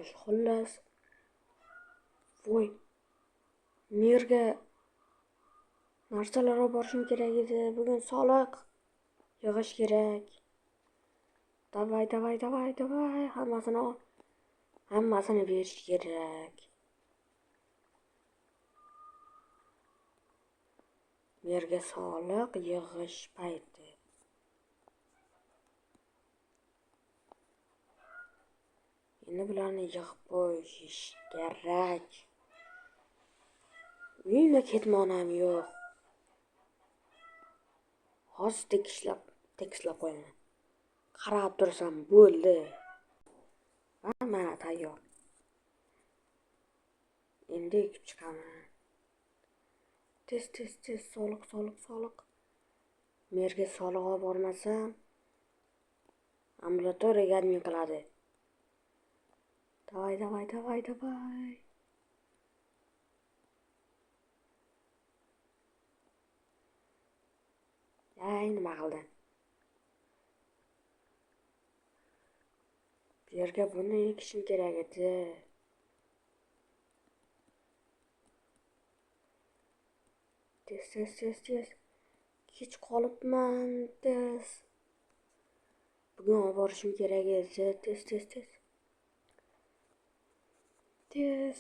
Xo'sh, xullas. Voy. Merga narsalar olib borishim kerak edi. Bugun soliq yig'ish kerak. Davay, davay, davay, davay. Hammasini berish kerak. Merga soliq yig'ish payti. Endi bularni yig'ib qo'yish kerak. Uyimda ketmonim yo'q. Hozir tekislab qo'yaman. Qarab tursam bo'ldi. Va mana tayyor. Endi ekib chiqaman. Tez, tez, tez soliq, soliq, soliq. Merga soliq olib bormasam, ambulatoriyaga admin qiladi. Davay, davay, davay, davay. Ay, nima qildim? Bu yerga buni ekishim kerak edi. Tez, tez, tez, tez. Kech qolibman, tez. Bugun olib borishim kerak edi. Tez, tez, tez. Tez.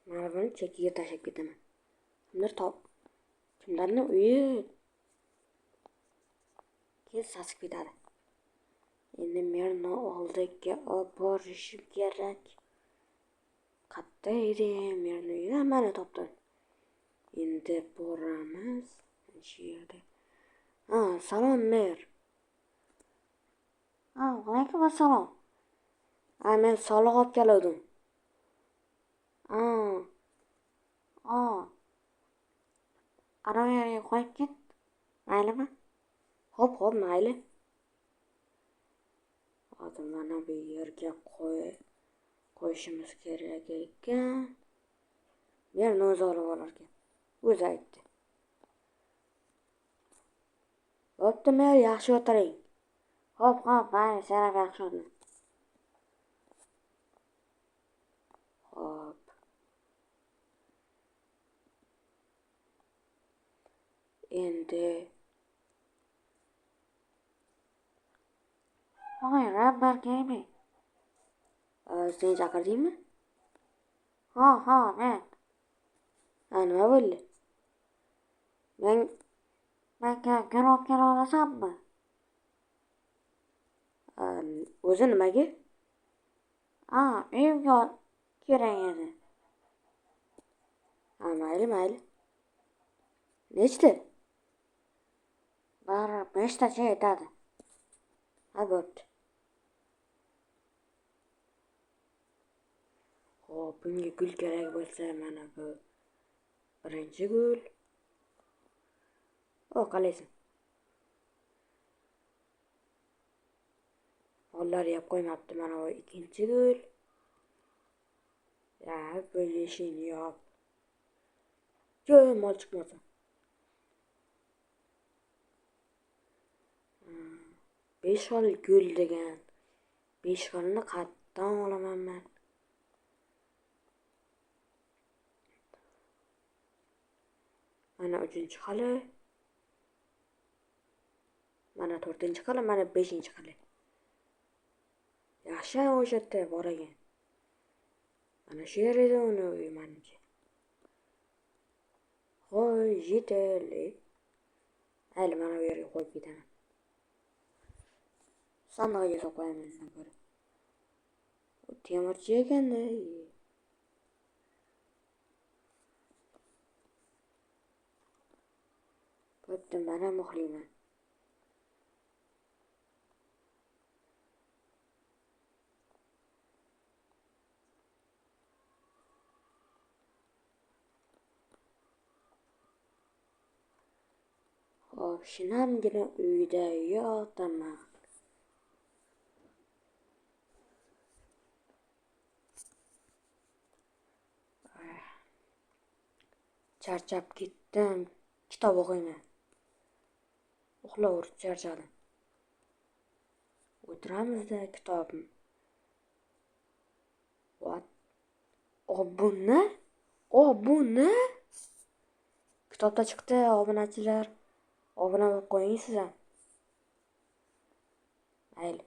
Mana buni chekkaga tashlab ketaman. Kimdir top. Kimlarni uyi keyin sasib ketadi. Endi merni oldiga olib borishim kerak. Qayerda edi merni uyi? Mana topdim. Endi boramiz shu yerda. Ha, salom mer. Ha, alaykum assalom. Ha, men soliq olib keldim. Ha. Ha. Ana yerga qo'yib ket. Maylimi? Xo'p, xo'p, mayli. Hozir mana bu yerga qo'yishimiz kerak ekan. Yerni o'zi olib olar ekan. O'zi aytdi. Bo'pti, mer, yaxshi o'tiring. Xo'p, xo'p, mayli, sen ham yaxshi o'tir. Xo'p. Endi Voy, Rahbar Gaming. Sen chaqirdingmi? Ha, ha, men. Ha, nima bo'ldi? Menga gul olib kela olasanmi? O'zi nimaga? Ha, uyimga kerak edi. Ha, mayli, mayli. Nechta? Bir 5tacha yetadi. Ha, bo'pti. Xo'p, bunga gul kerak bo'lsa, mana bu birinchi gul. O, qalaysan? Bolalar yeb qo'ymabdi, mana bu ikkinchi gul. Ya, bu yeshini yop. Yo'q, mol chiqmasa. 5 xil gul degan. 5 xilni qayerdan olaman men? Mana 3-xili. Mana 4-xili, mana 5-xili. Yaxshi o'sha yerda bor ekan. Mana shu yer edi uni uyi menimcha. Qo'y, yetarli. Mayli, mana bu yerga qo'yib ketaman. Sandig'iga solib qo'yaman undan ko'ra. U temirchi ekan-da. Bo'pti, men ham uxlayman. Xo'p, shinamgina uyda yotaman. Charchab ketdim. Kitob o'qiyman. Uxlaverib charchadim. O'tiramizda kitobim. What? Obuna? Obuna? Kitobda chiqdi, obunachilar. Obuna bo'lib qo'ying siz ham. Mayli.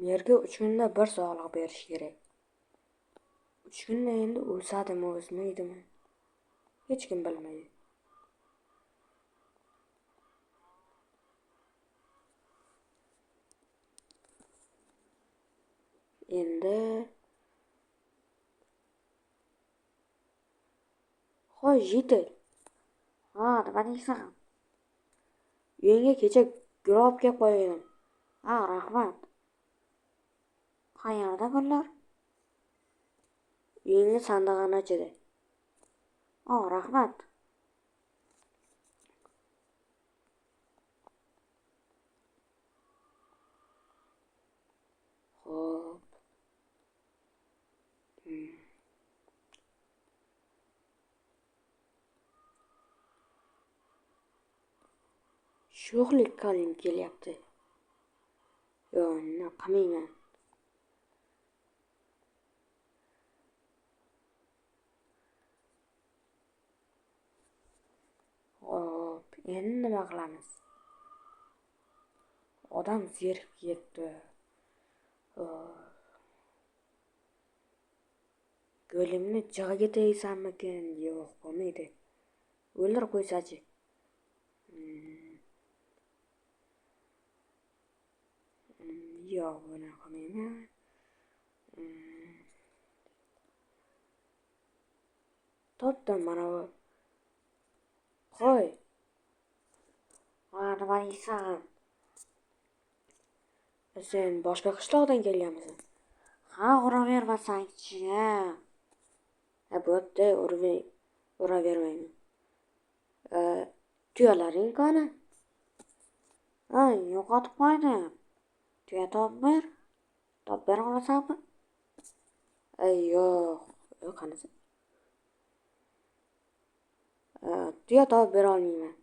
Yerga 3 kunda bir sog'liq berish kerak. 3 kunda endi o'sadimi, o'smaydimi? Hech kim bilmaydi. Endi hoy jitel. Ha, nima deysan? Uyingga kecha gul olib kelib qo'ydim. Ha, rahmat. Qayerda gullar? Uyingni sandig'ini ichida. O, rahmat. Xo'p. Sho'xlik qilgim kelyapti. Yo'q, uni qilmayman. Xo'p, endi nima qilamiz? Odam zerikib ketdi. Go'limni jig'iga tegsammikin? Yo'q, bo'lmaydi. O'ldirib qo'ysachi. Yo'q, buni qilmayman. Topdim mana bu. Qo'y. Ha, nima deysan? Sen boshqa qishloqdan kelganmisan? Ha, uravermasangchi. Ha, bo'pti, uravermayman. Tuyalaring qani? Ha, yo'qotib qo'ydim. Tuya topib ber. Topib bera olasanmi? Ay, yo'q. Yo'q, qanisi? Tuya topib bera olmayman.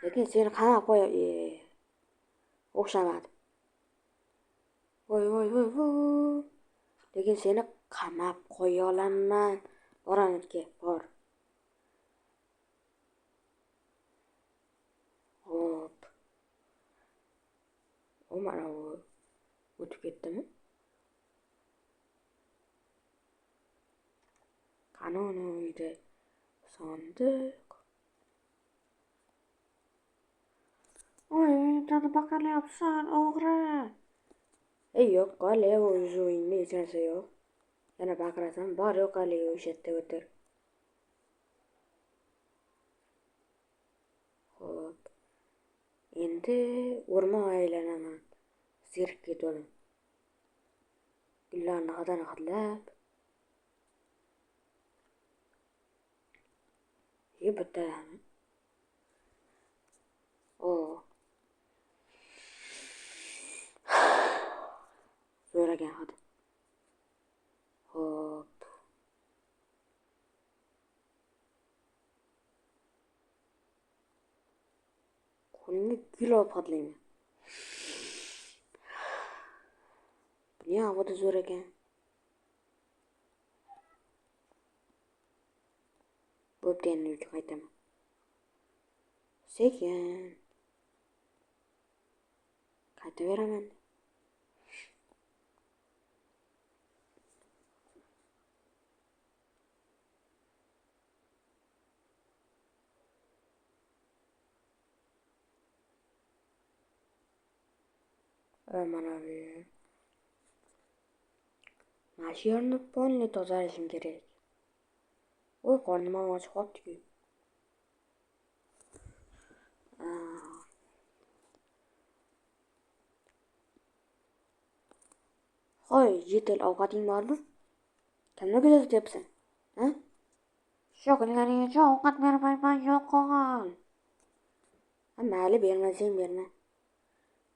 Lekin seni qanaq qo'y, o'xshamadi. Voy, voy, voy, voy. Lekin seni qamab qo'ya olaman. Bor anetga, bor. Xo'p. U mana bu o'tib ketdimi? Qani uni uyda sandiq. Oy, uyimda nima qilyapsan, o'g'ri? Ey, yo'q, qol, ey, o'zi uyingda hech narsa yo'q. Yana baqirasan, bor, yo'q, qol, ey, o'sha yerda o'tir. Xo'p. Endi o'rmon aylanaman. Zerikib ketdim. Gullarni hidini hidlab. E, bittadami? O. Zo'r ekan hidi. Xo'p. Qo'limga gul olib hidlayman. Buniyam hidi zo'r ekan. Bo'pti, endi uyga qaytaman. Sekin qaytaveraman. Mana bu yer. Mana shu yerni polni tozalashim kerak. Voy, qornim ham ochib qolibdi-ku. Hoy, yetil, ovqating bormi? Kimni kuzatyapsan? Ha? Shu kunlaringcha ovqat bermayman, yo'q qol. Ha, mayli, bermasang berma.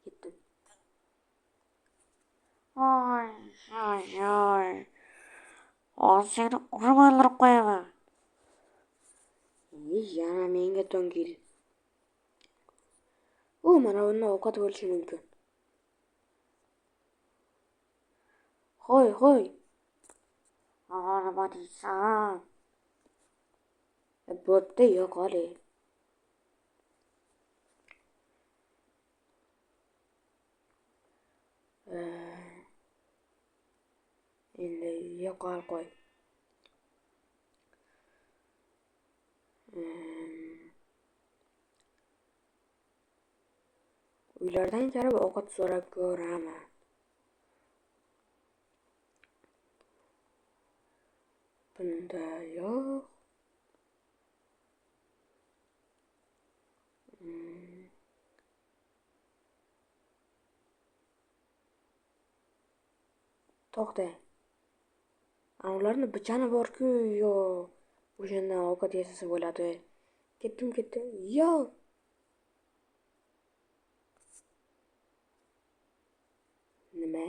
Ketdim. Oy, oy, oy. Hozir seni urib o'ldirib qo'yaman. Yana menga to'ngil. U mana bunda ovqat bo'lishi mumkin. Hoy, hoy. Ha, nima deysan? Bo'pti, yo'qol. Endi yo'qol qo'y. Uylardan kirib ovqat so'rab ko'raman. Bunda yo'q. To'xtang. Ularni bichani bor-ku, yo o'shandan ovqat yasasa bo'ladi. Ketdim, ketdim. Yo'q. Nima?